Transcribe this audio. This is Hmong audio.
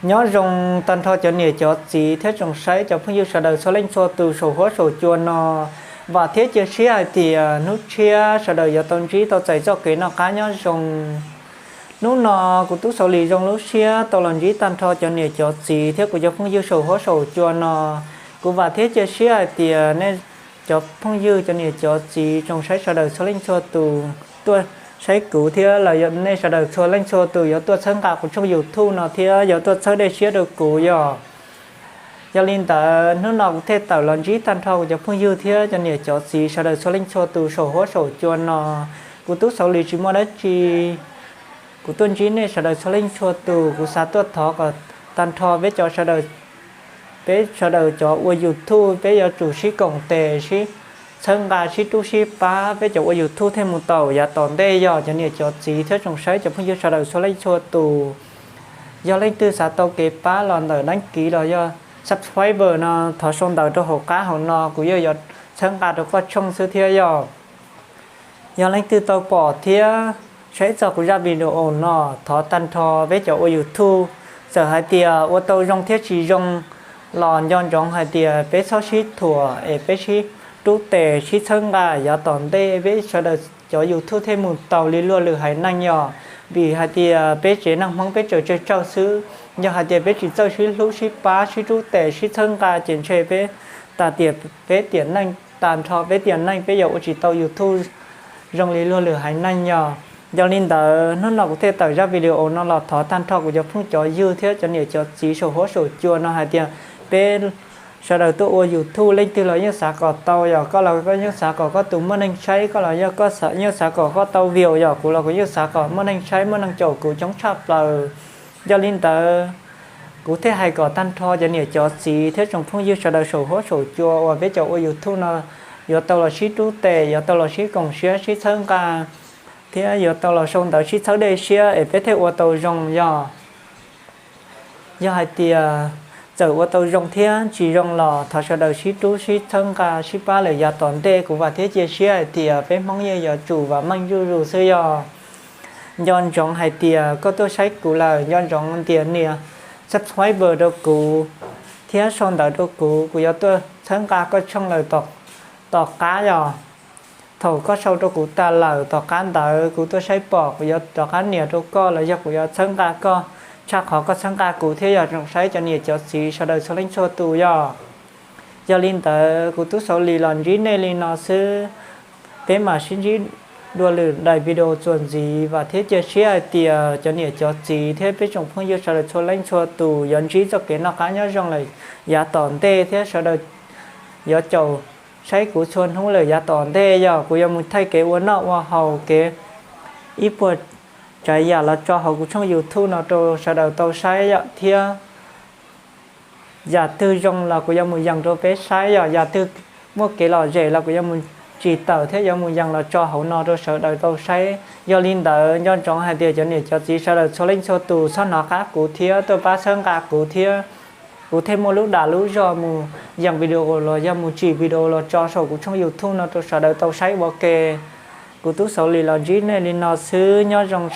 Nyob zoo tag nrho cov niam cov txiv thiab tsoom saib cov phooj ywg sawv daws txhua leej txhua tus saum huab saum cua no. Vam thiab cia siab hais tias hnub tshiab sawv daws yuav tau ntsib tau txais txoj kev noj qab nyob zoo. Hnub no kuv Tub Xauv Lis zoo lub siab tau los ntsib tag nrho cov niam cov txiv thiab kuv cov phooj ywg saum huab saum cua no. Kuv vam thiab cia siab hais tias nej cov phooj ywg cov niam cov txiv tsoom saib sawv daws txhua leej txhua tus tuaj saib kuv thiab los nej sawv daws txhua leej txhua tus yuav tuaj txhawb nqa kuv tshooj YouTube no thiab yuav tuaj txhawb dej siab rau kuv yog. Yog li ntawd hnub no kuv thiaj tawm los ntsib tag nrho kuv cov phooj ywg thiab cov niam cov txiv sawv daws txhua leej txhua tus saum huab saum cua no. Kuv Tub Xauv Lis tsis muaj dab tsi, kuv tuaj ntsib nej sawv daws txhua leej txhua tus, kuv xav tuaj thov kom tag nrho peb cov sawv daws peb sawv daws cov ua YouTube peb yuav tsum sib koom tes sib txhawb nqa sib rub sib pab peb cov ua YouTube thiaj mus tau yav tom ntej yog cov niam cov txiv thiab tsoom saib cov phooj ywg sawv daws txhua leej txhua tus. Yog leej twg xav tau kev pab los ntawm dab kiv los yog subscriber no thov sau ntawv rau hauv qab hauv no kuv yeej yuav txhawb nqa rau koj tshooj xwb thiab yog. Yog leej twg tau pom thiab saib txog kuv zaj video no thov tag nrho peb cov ua YouTube, txawm hais tias ua tau zoo thiab tsis zoo los nco ntsoov hais tias peb txhob sib thuam es peb sib rub tes sib txhawb nqa yav tom ntej peb sawv daws cov YouTube thiaj mus tau li luag lwm haiv neeg yog. Vim hais tias peb tsev neeg Hmoob peb tseem tsawg tsawg xwb, yog hais tias peb tsis txawj sib hlub sib pab sib rub tes sib txhawb nqa ces ntshe peb tas tiam peb tiam neej, tag nrho peb tiam neej peb yuav ua tsis tau YouTube zoo li luag lwm haiv neeg yog. Yog li ntawd hnub no kuv thiaj tawm zaj video no los thov tag nrho kuv cov phooj cov ywg thiab cov niam cov txiv saum huab saum cua no hais tias peb sawv daws tuaj ua YouTube leej twg los yeej xav kom tau yog koj los koj yeej xav kom koj tus muaj neeg saib, koj los yog koj yeej xav kom koj tau view yog kuv los kuv yeej xav kom muaj neeg saib muaj neeg caum kuv coob tshaj plaws. Yog li ntawd kuv thiaj hais kom tag nrho cov niam cov txiv thiab tsoom phooj ywg sawv daws saum huab saum cua uas peb cov ua YouTube no yuav tau los sib rub tes yuav tau los sib koom siab sib txhawb nqa thiab yuav tau los sau ntawv sib txhawb dej siab es peb thiaj ua tau zoo yog. Yog hais tias txawm ua tau zoo thiab tsis zoo los thov sawv daws sib rub sib txhawb nqa sib pab lawm yav tom ntej kuv vam thiab cia siab hais tias peb Hmoob yeej yuav tsum vam meej zuj zus xwb yog. Nco ntsoov hais tias koj tuaj saib kuv lawm nco ntsoov tias nias subscriber rau kuv thiab sau ntawv rau kuv, kuv yuav tuaj txhawb nqa koj tshooj lawm tom qab yog. Thaum koj sau rau kuv tas lawm tom qab ntawd kuv tuaj saib pom kuv yuav rov qab nias rau koj los yog kuv yuav txhawb nqa koj tshaj qhov koj txhawb nqa kuv thiab yog tsoom saib cov niam cov txiv sawv daws txhua leej txhua tus yog. Yog li ntawd kuv Tub Xauv Lis los ntsib nej li no xwb, peb mam sib ntsib dua lwm daim video txuas ntxiv vam thiab cia siab hais tias cov niam cov txiv thiab peb tsoom phooj ywg sawv daws txhua leej txhua tus yuav ntsib txoj kev noj qab nyob zoo lawm yav tom ntej thiab sawv daws yuav caum saib kuv txhua hnub lawm yav tom ntej yog kuv yuav mus thaij kev ua noj ua haus kev ib puas tsav yam los tso hauv kuv tshooj YouTube no rau sawv daws tau saib yom thiab yam twg zoo los kuv yuav mus yees rau peb saib yog yam twg muaj kev lom zem los kuv yuav mus tsim tawm thiab yuav mus yees los tso hauv no rau sawv daws tau saib. Yog li ntawd nco ntsoov hais tias cov niam cov txiv sawv daws txhua leej txhua tus txhob hnov qab kuv thiab tuaj pab txhawb nqa kuv thiab kuv thiaj muaj lub dag lub zog mus yees video los yog mus tsim video los tso saum kuv tshooj YouTube no rau sawv daws tau saib ua ke. Kuv Tub Xauv Lis los ntsib nej li no xwb nyob zoo.